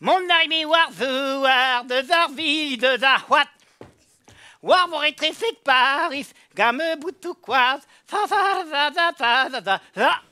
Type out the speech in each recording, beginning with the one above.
Mont a me war zouar deus ar vil deus ar c'hoad. War vor etrezek Paris, gant ma boutoù koad. Fa fa fa fa fa fa fa fa.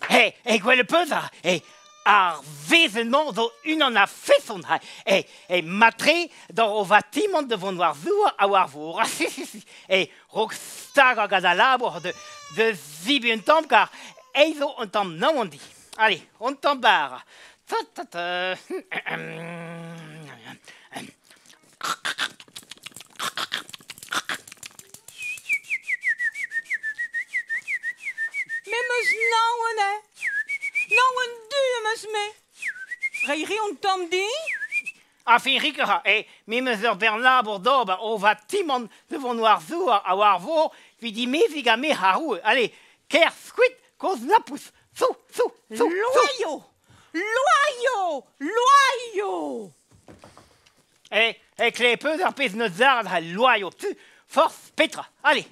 He, he gwell peus he, ar vezenn-mañ zo unan a feson he, he matre d'ar o vatimant de vont war zour ha war vor. He, rok stagañ gant al labour de, de zibi un tamm kar ei zo un tamm naon di. Allez, on tamm bara. Ta ta ta. Me 'm eus naon eo. Naon du am eus me. Reiñ 'ri un tamm din? Afi rik a ra, eh, me 'm eus ur bern labour d'ober o vatimant de vont war zour ha war vor evit dimeziñ gant me ar roue. Allez, kerzh kuit, kozh lapous. Sou, sou, sou, sou. Loaio! Loaio! Loaio! Eh, eh, klev peus ar pezh 'neus lâret ha loaio tu, forzh petra. Allez,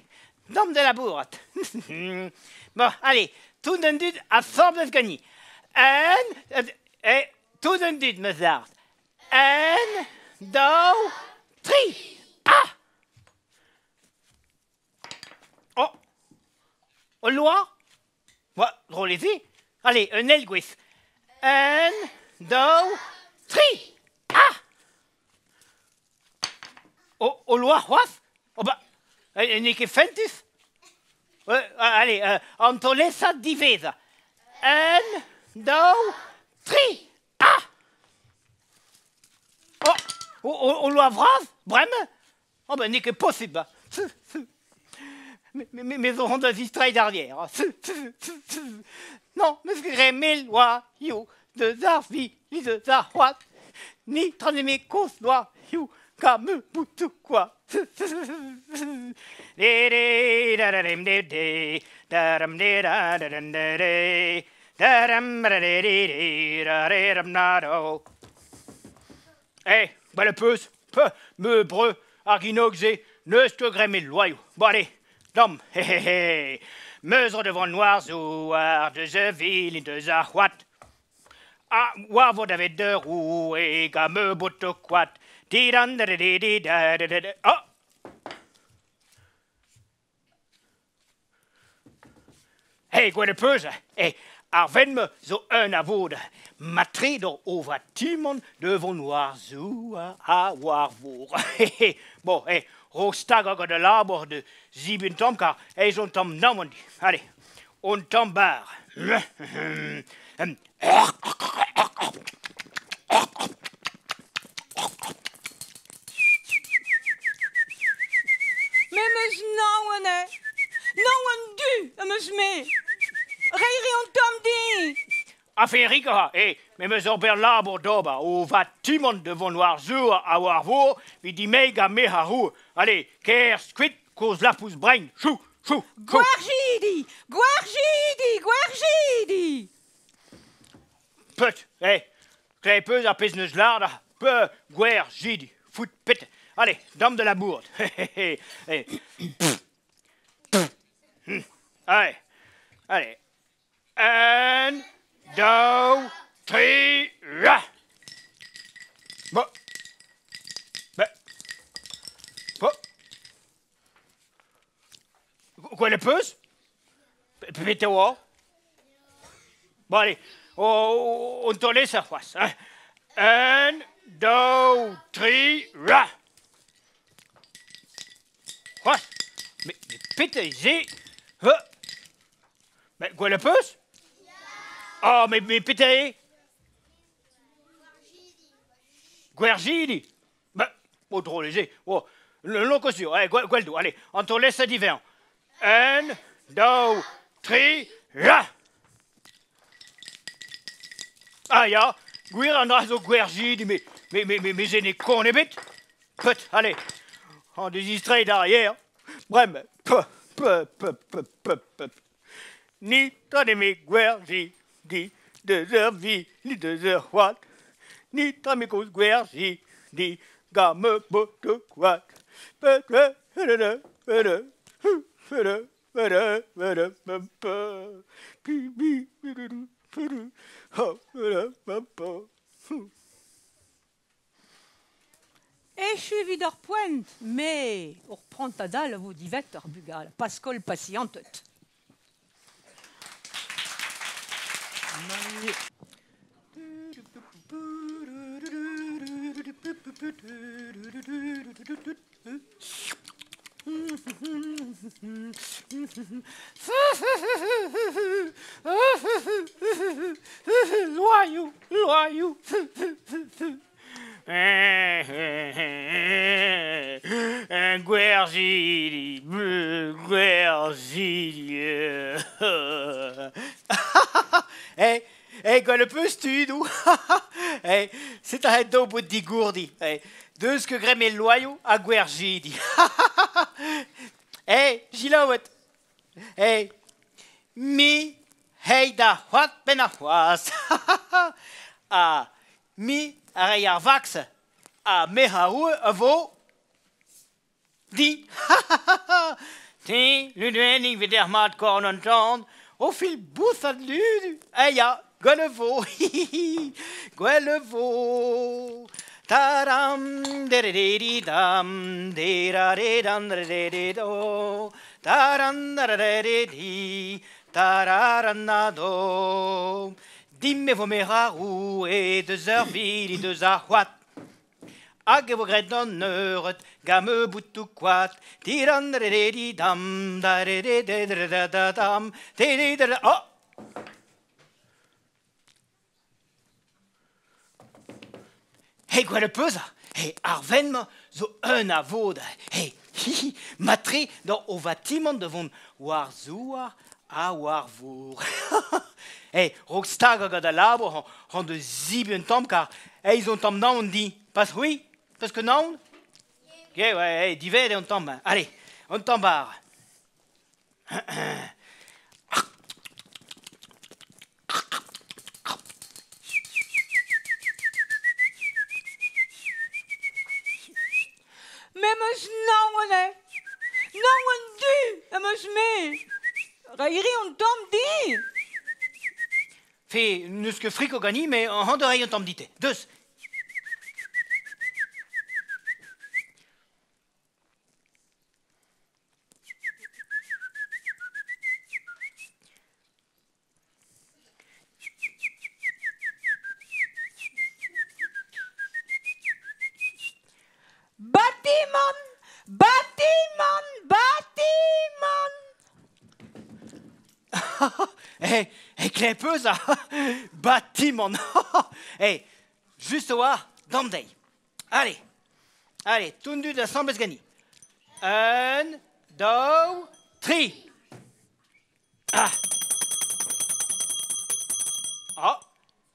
dam da labourat. Bon, allez, tout an dud asambles ganin. Un, eh, tout an dud 'meus lâret. Un, daou, tri. Ah! Oh! Ul loa? Oa, drol eo se. Allez, un eil gwezh. Un, daou, tri. Ah! O, o loa c'hoazh? Oh ba, n'eo ket fentus? Allez, an taol-esa diwezhañ. Un, daou, tri. Ah! Oh, o, o, o loa vras, bremañ? Oh ben n'eo ket posibl. Me, me zo hon da zistreiñ d'ar gêr. Non, meus ket graet mel oa hiziv deus ar vi deus ar c'hoad. Ni tra me kozh loa hiziv ka me boutoù koad. Eh, gwell peus, peu, me breu, ar ginog-se, n'eus ket graet me loaioù. Bon, allez, dam, he he he. Meus devant noir zouar, deus a vilin, deus ar c'hoad. Ah, war vo davet de roue, ga me boto koad. Di dan da di di da da da da. Oh! Hey, gwell peus, eh, ar venn-me zo un a vod. Matre d'or o vatimant devant noir zouar ha war vor. Bon, eh, ro stagañ gant al labour de zibun tamm kar ez on tamm naon di. Allez, on tamm bar. Me 'm eus naon eo. Naon du am eus me. Reiñ 'ri un tamm din? Afi rik a ra, eh, me 'm eus ur bern labour d'ober o vatimant de vont war zour ha war vor evit dimeñ gant me ar roue. Allez, kerzh kuit, kozh lapous brein, chou, chou, chou. Gwerjidi! Gwerjidi! Gwerjidi! Peut, eh, klev peus ar pezh 'neus lâret ar peu gwerjidi, fout pet. Allez, dam da labourat. Eh. Allez, allez. Un, daou, tri, ra. Bon. Ben. Bon. Gwell peus? Pet e oa? Bon, allez, on taol-esa c'hoazh. Hein. Un, daou, tri, ra. C'hoazh? Mais, mais petra eo se? Hein? Mais gwell peus? Ah, mais petra eo? Gwerjidi. Ben, oh, drôle eo se. Oh, le long sur. Eh, gwell do. Allez, an taol-esa diwezhañ. Un, daou, tri, ra. Ah ya, gwir an dra zo gwerjidi, mais se n'eo kon ebet. Peut, allez, an dezistreiñ d'ar yer. Bremañ, peu, peu, peu, peu, peu, peu. Ni tra me gwerjidi, deus ur vi, ni deus ur c'hoad. Ni tra me kozh gwerjidi, ga me boto koad. Peu, peu, peu, peu, peu, peu, peu, Echu evit ar poent, met ur prantad all a vo diwezhatoc'h bugale, Paskol pasianted. Loaioù, loaioù. Gwerzhidi, gwerzhidi. Eh, eh, gwell peus tudoù. Eh, c'est a daou bout digourdi. Eh, deus ket graet me loaioù ha gwerzhidi. Eh, jilaouet. Eh, mi hei da c'hoad benn ar c'hoazh. Ha mi a rei ar vaks ha me a roue a vo di. Ti, luduennig 'vit er mat korn an tan, o fil bouthat ludu. Eh ya, gwell e vo, gwell e vo. Taram, deredidam, deraredam, deredo, taran, dararedi, tararanado. Din e vo me ra roue deus ur vili deus ar c'hoad. Hag e vo graet an eured gant ma boutoù koad. Tiran dam da da dam te Oh! Hey, gwell peus Hey, ar ven-mañ zo un a vod. Hey, hi, matre dans o vatimant da vont war zouar ha war vor. Hey, rok stag gant al labour han de zib un tamm kar hey, zo un tamm naon di. Pas c'hwi? Peus ket naon? Yeah, ouais, hey, divet eo un tamm. Allez, un tamm bar. Me 'm eus naon eo. Naon du am eus me. Reiñ un tamm din. Fe, n'eus ket friko ganin, met an da reiñ un tamm dit. Deus. Batimant! Batimant! Batimant! Eh, eh, klepeus a batimant. Eh, just a-walc'h, dam dezhi. Allez, allez, toundu da asambles gani. Un, daou, tri. Ah. Ah,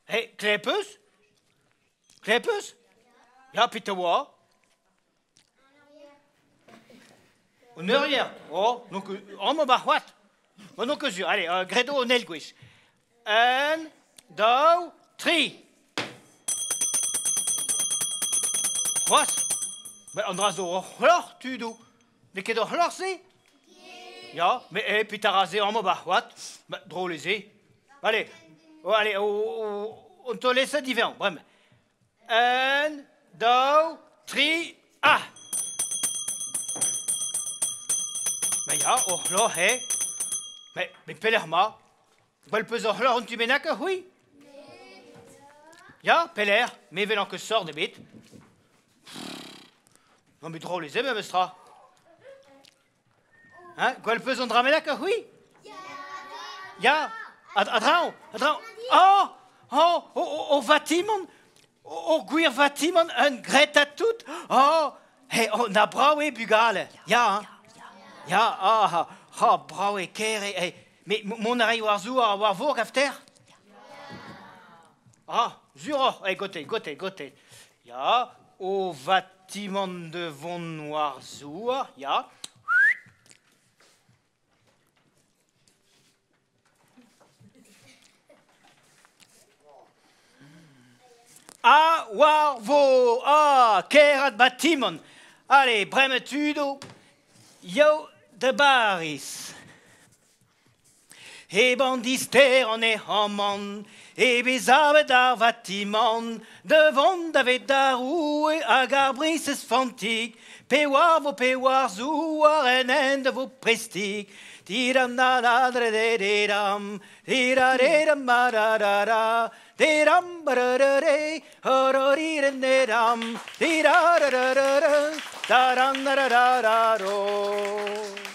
eh, klepeus? Klepeus? Ya, petra oa? Un eurier. Oh, donc, amañ ba c'hoad. Oh, non ket sur. Allez, graet o an eil gwech. Un, daou, tri. C'hoazh? Ben, an dra zo ur c'hloc'h, tudoù. N'eo ket ur c'hloc'h-se? Ya, met eh, petra ra se amañ ba c'hoad? Ben, drol eo se. Allez, oh, allez, oh, on te laisse divezhañ, bremañ. Un, daou, tri, ah! Ben ya, ur c'hloc'h eo. Met, met pelec'h 'ma? Gwell peus ur c'hloc'h un tu bennak, c'hwi? Ya, pelec'h? Me 'welan ket sort ebet. Non, met drol eo se memes tra. Hein? Gwell peus an dra bennak, c'hwi? Ya, a-draoñ, a-draoñ. Oh, oh, oh, oh, vatimant, oh, gwir vatimant, un graet ha tout. Oh, hey, oh, na brav eo bugale. Ya, hein? Ya, ah, ah, brav eo, ker eo. Hey, met mont a ray war zouar ha war vor, gafter? Ah, sur oc'h, hey, gote, gote, gote. Ya, o vatimant de vont war zouar, ya. Ah, war vo, ah, kaerat batimant. Allez, bremañ tudo, yo da Bariz. Heb an dister an ehamant, e bezavet ar vatimant, de vont davet ar roue hag ar briñsez Fantig, pe war vo pe war zouar en hent vo prestig. Tiram na na dre de de dam, tira de dam ba da da da, de dam ba da da de, ho ro ri re ne dam, tira da da da da, da dam da da da da do.